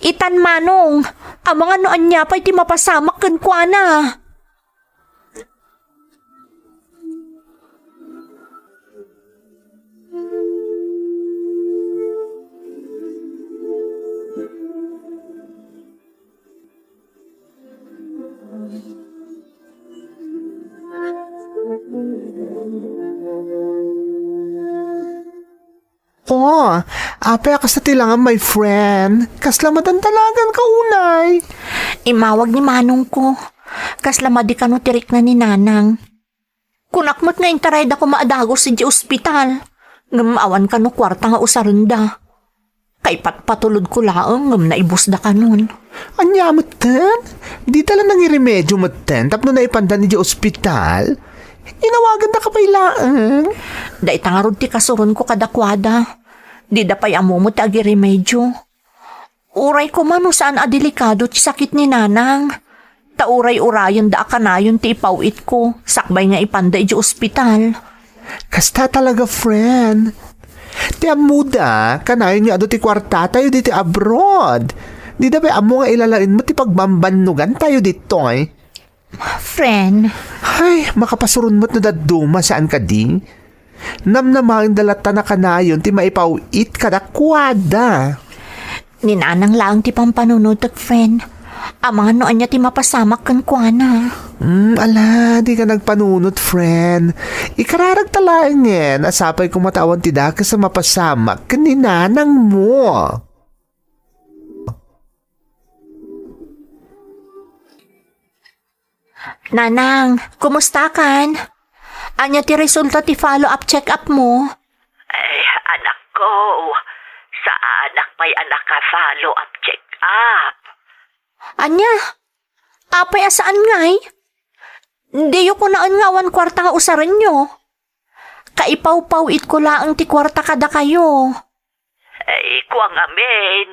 Itan, Manong, amangan no ania pay ti mapasamak kenkuana. Oh, apay a kasta ti langam, my friend? Kasla madandanagan ka unay? Immawag ni manong ko. Kasla madi kano ti rikna ni nanang. Kunak met nga intarayda koma a dagus idiay ospital. Ngem awan kano kuarta nga usarenda. Kaipatpatulod ko laeng ngem naibusda kanon. Ania metten? Dida la nangiremedio metten tapno naipandan idiay ospital? Inawagandaka pay laeng. Dayta ngarud ti kasuronko kadakuada. Dida pay ammo met ti agiremedio. Uray koma no saan a delikado ti sakit ni nanang. Ta uray-urayenda a kanayon ti ipaw-itko sakbay nga ipanda idiay ospital. Kasta talaga, friend. Ti ammoda, kanayon nga adu ti kuartatayo ditoy abroad. Dida pay ammo nga ilalaen met ti pagbambannogantayo ditoy. Friend. Ay, makapasuron met no dadduma, saan kadi? Namnamaenda latta a kanayon ti maipaw-it kadakuada. Ni nanang laeng ti pampanunotek, friend. Amangan no ania ti mapasamak kenkuana. Hmm, ala, dika nagpanunot, friend. Ikararagta laengen a sapay koma ta awan ti dakes a mapasamak ken ni nanangmo. Nanang, kumustakan? Ania ti resulta ti follow-up check-up mo? Ay, anakko, saanak pay a naka-follow-up check-up. Ania? Apay a saan ngay? Diyo kunaen nga awan kuarta nga usarenyo. Kaipawpaw-itko laeng ti kuarta kadakayo. Ay, kua ngamin.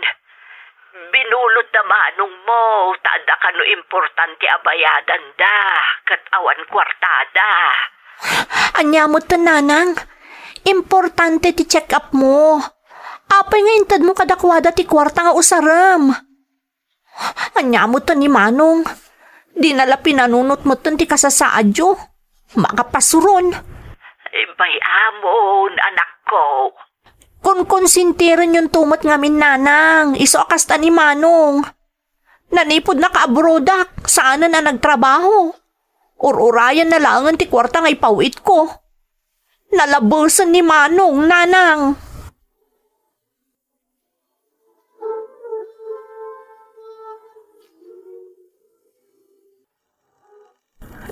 Binulod da manong mo, ta adda kano importante a bayadan da, ket awan kuartada. Ania met, nanang? Importante ti check-up mo. Apay nga inted mo kadakuada ti kuarta nga usarem? Ania met ni Manong? Dina la pinanunot metten ti kasasaadyo. Makapasuron. Imbay amon, anakko. Konkonsintirenyon to met ngamin, Nanang, isu a kasta ni Manong. Nanipud nakaabrodak, saanen a nagtrabaho. Ur-urayan na laengen ti kuarta nga ipaw-itko. Nalabesen ni Manong, Nanang.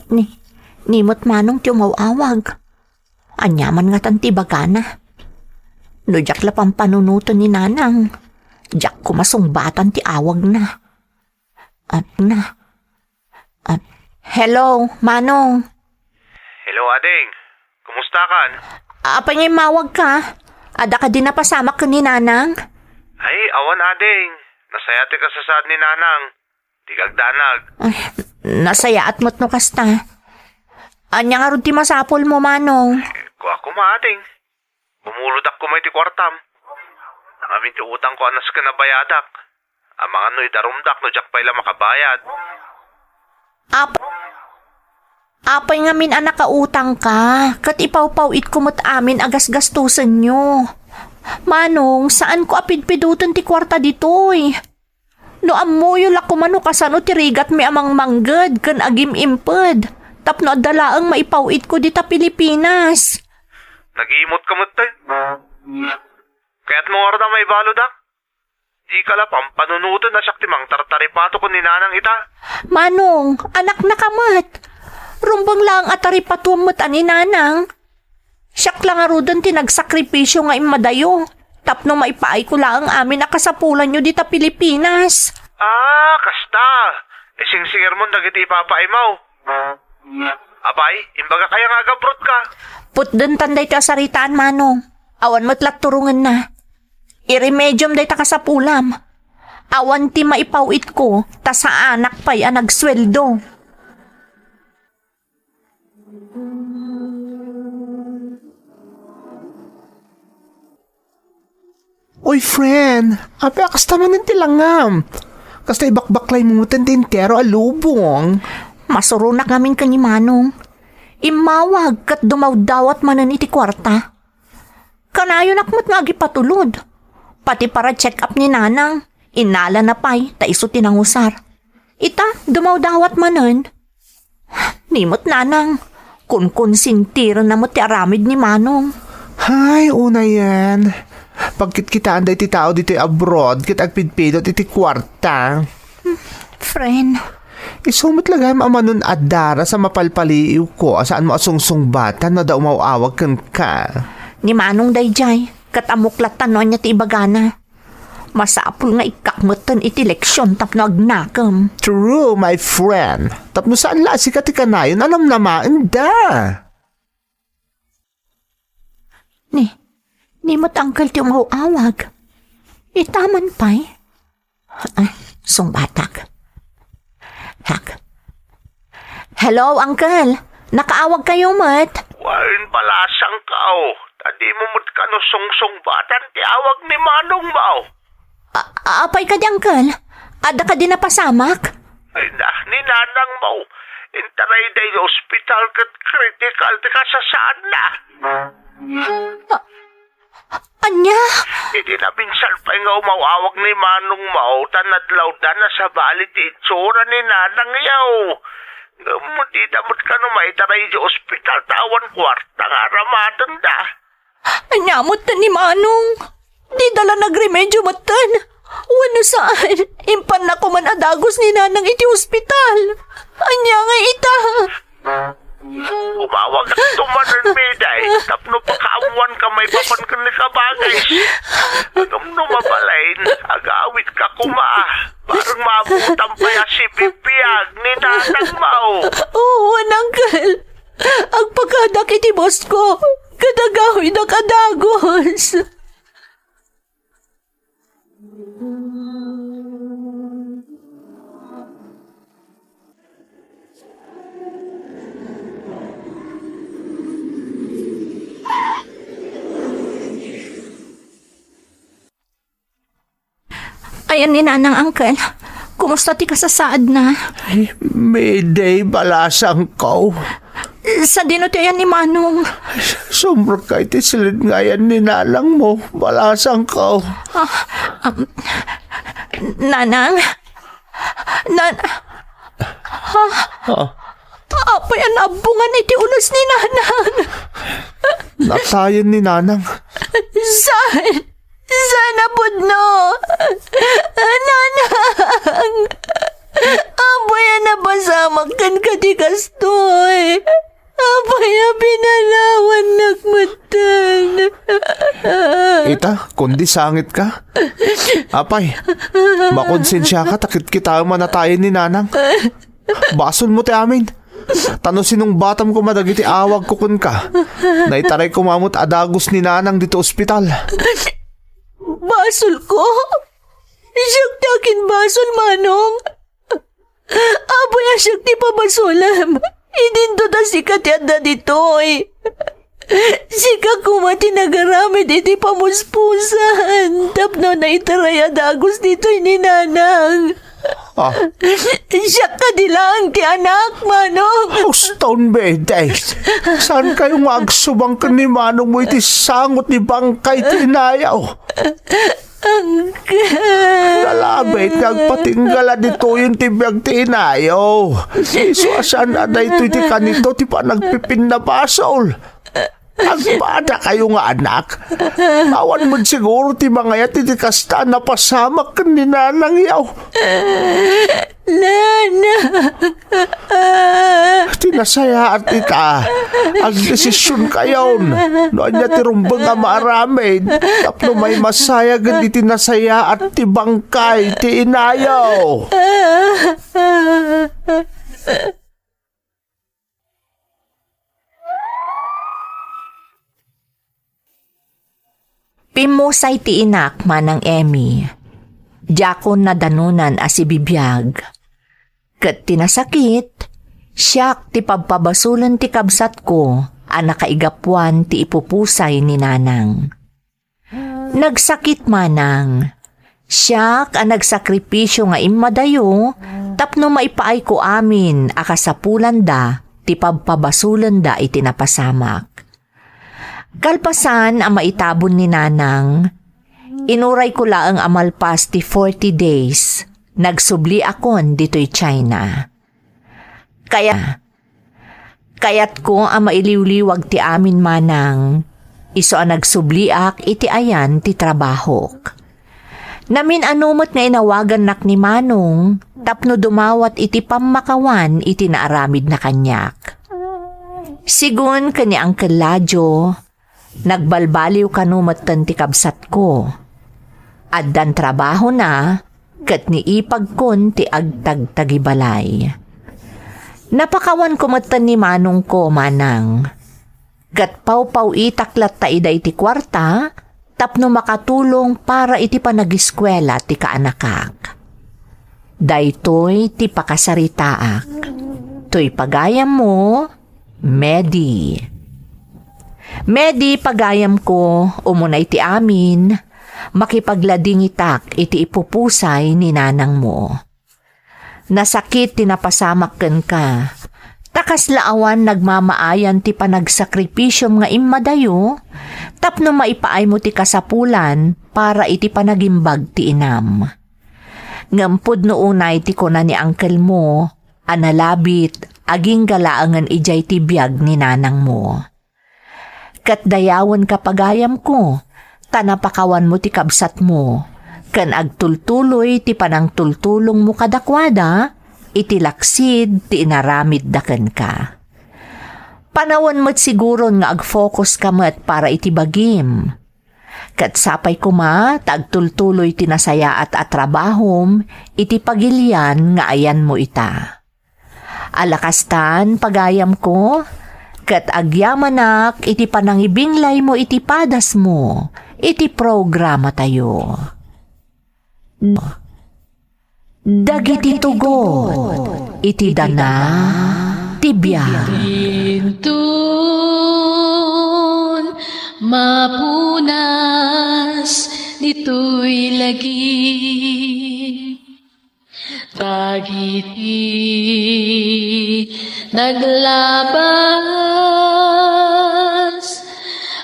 Ni, ni met Manong ti umaw-awag. Aniaman ngatan ti ibagana? No diak la pampanunoten ni Nanang, diak koma sungbatan ti awagna. At na, at, hello, Manong. Hello, ading. Kumustakan? Apay nga immawagka? Adda kadi napasamak ken ni Nanang? Ay, awan, ading. Nasayaat ti kasasaad ni Nanang. Di kagdanag. Ay, nasayaat met no kasta. Ania ngarud ti masapulmo, Manong? Kua koma, ading. Bumulodak koma iti kuartam. Nangamin ti utangko a nasken a bayadak. Amangan no idarumdak no diak pay la makabayad. Ap-, apay ngamin a nakautangka, ket ipawpaw-itko met amin a gasgastosenyo. Manong, saanko a pidpiduten ti kuarta ditoy. No ammoyo la koma no kasano ti rigatmi a mangmangged ken agim-imped, tapno adda laeng maipaw-itko dita Pilipinas. Nagimot ka met, tay? Kayatmo ngarud a maibaludak? Dika la pampanunoten a siak ti mangtartaripato ken ni Nanang ita? Manong, anaknaka met. Rumbeng laeng a taripatuem met a ni Nanang. Siak la ngaruden ti nagsakripisio nga immadayo tapno maipaayko laeng amin a kasapulanyo dita Pilipinas. Ah, kasta. Isingsingermon dagiti ipapaaymo. Apay, imbagak aya nga agabrotka? Putdentan daytoy a saritaan, Manong. Awan met la turongenna. Iremediom dayta kasapulam. Awan ti maipaw-itko, ta saanak pay a nagsueldo. Uy, friend, apay a kasta manen ti langam? Kasta ibakbaklaymo metten ti entero a lubong. Masuronak ngamin ken ni Manong. Immawag ket dumawdawat manen iti kuarta. Kanayonak met nga agipatulod. Pati para check-up ni Nanang, inalana pay ta isu ti nangusar. Ita, dumawdawat manen. Ni met, Nanang, konkonsintirenna met ti aramid ni Manong. Hay, unayen. Pagkitkitaan daytoy tao ditoy abroad ket agpidpidot iti kuarta. Friend. Isu met la gayam a manon-adda sa mapalpaliiwko a saanmo a sungsungbatan no adda umaw-awag kenka. Ni Manong daydiay, ket ammok latta no ania ti ibagana. Masapul nga ikkak metten iti leksion tapno agnakem. True, my friend. Tapno saan la a sika ti kanayon a namnamaenda. Ni, ni met uncle ti umaw-awag. Itaman pay. Ah, sungbatak. Hak. Hello, uncle. Nakaawag kayo met? Wen, palasangkaw. Ta dimo met kano sungsungbatan ti awag ni manongmo. A-, apay kadi, uncle? Adda kadi napasamak? Ay na, ni nanangmo. Intarayda iti ospital ket critical ti kasasaadna. A-, ania? Idi naminsan pay nga umaw-awag ni manongmo, ta nadlawda na sabali ti itsura ni nanangyo. Ngem dida met kano maitaray iti ospital ta awan kuarta nga aramatenda. Ania metten ni Manong? Dida la nagremedio metten. Wenno saan, impanna koman a dagus ni Nanang iti ospital. Ania ngay ita? Umawagakto manen, Meday, tapno pakaammoanka maipapan ken ni Kabagis. Ngem no mabalin, agawitka koma. Bareng maabutam pay a sibibiag ni nanangmo. Wen, uncle. Agpakadak iti bosko, ket agawidak a dagus. Ayan ni Nanang, uncle. Kumusta ti kasasaadna? Ay, Meday, balasangko. Sadino ti ayan ni Manong? Sumrekka iti siled nga ayan ni nanangmo, balasangko. Ah, um, Nanang? Nan-, ha? Ah. Apay a naabbongan iti ulos ni Nanang? Natayen ni Nanang. Saan? Saan a pudno? Nanang! Apay a napasamak kenka ti kastoy? Apay a pinanawannak metten? Ita, kundi sangitka. Apay, makonsensiaka ta kitkitaem a natayen ni Nanang. Basolmo ti amin. Ta no sinungbatam koma dagiti awagko kenka, naitaray koma met a dagus ni Nanang ditoy ospital. Basolko? Siak ti akinbasol, Manong. Apay a siak ti pabasolem? Idinto ta sika ti adda ditoy. Sika koma ti nagaramid iti pamuspusan tapno naitaray a dagus ditoy ni Nanang. Ah. Siak kadi laeng ti anak, Manong. Uston, Meday. Saankayo nga agsubang ken ni Manongmo iti sangot ni bangkay ti inayo? Uncle. Nalabit nga agpatinggal a ditoyen ti biag ti inayo. Isu a saan a daytoy ti kanito ti panagpipinnabasol. Agpadakayo nga anak. Awan met siguro ti mangayat iti kasta a napasamak ken ni nanangyo. Nana! Ti nasayaat ita, agdesisionkayon no ania ti rumbeng a maaramid tapno maimasayagen iti nasayaat ti bangkay ti inayo. Pimmusay ti inak, Manang Emmy. Diakon nadanonan a sibibiag. Ket ti nasakit, siak ti pabpabasolen ti kabsatko a nakaigapuan ti ipupusay ni Nanang. Nagsakit, Manang. Siak a nagsakripisio nga immadayo tapno maipaayko amin a kasapulanda ti pabpabasolenda iti napasamak. Kalpasan a maitabon ni Nanang, inurayko laeng a malpas ti forty days, nagsubliakon ditoy China. Kaya, kayatko a mailiwliwag ti amin, Manang, isu a nagsubliak iti ayan ti trabahok. Namin-ano met nga inawagannak ni Manong tapno dumawat iti pammakawan iti naaramidna kaniak. Sigun ken ni Uncle Ladio, nagbalbaliw kano metten ti kabsatko. Addan trabahona ket ni ipagkon ti agtagtagibalay. Napakawanko metten ni manongko, Manang. Ket pawpaw-itak latta ida iti kuarta tapno makatulong para iti panagiskuela ti kaanakak. Daytoy ti pakasaritaak. Toy pagayammo, Medi. Medi, pagayamko, umuna iti amin, makipagladingitak iti ipupusay ni nanangmo. Nasakit ti napasamak kenka. Ta kasla awan nagmamaayan ti panagsakripisom nga immadayo tapno maipaaymo ti kasapulan para iti panagimbag ti inam. Ngem pudno unay ti kuna ni angkelmo a nalabit agingga laengen idiay ti biag ni nanangmo. Ket dayawenka, pagayamko, ta napakawanmo ti kabsatmo, ken agtultuloy ti panangtultulongmo kadakuada, iti laksid ti inaramidda kenka. Panawen met siguron nga agfocus ka met para iti bagim. Ket sapay koma ta agtultuloy ti nasayaat a trabahom iti pagilian nga ayanmo ita. Ala kastan, pagayamko, ket agyamanak iti panangibinglaymo iti padasmo iti programatayo. Dagiti tugot iti dana ti biag. Inton mapunas ditoy lagi, dagiti naglabas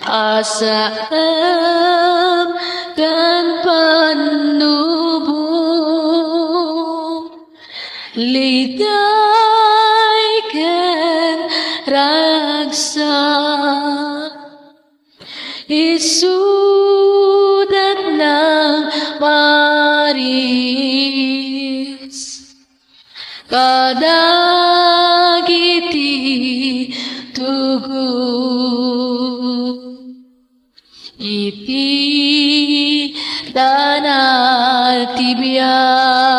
a saem ken pannubo, liday ken ragsak, isudat nang maris kadagiti tugot iti dana ti biag.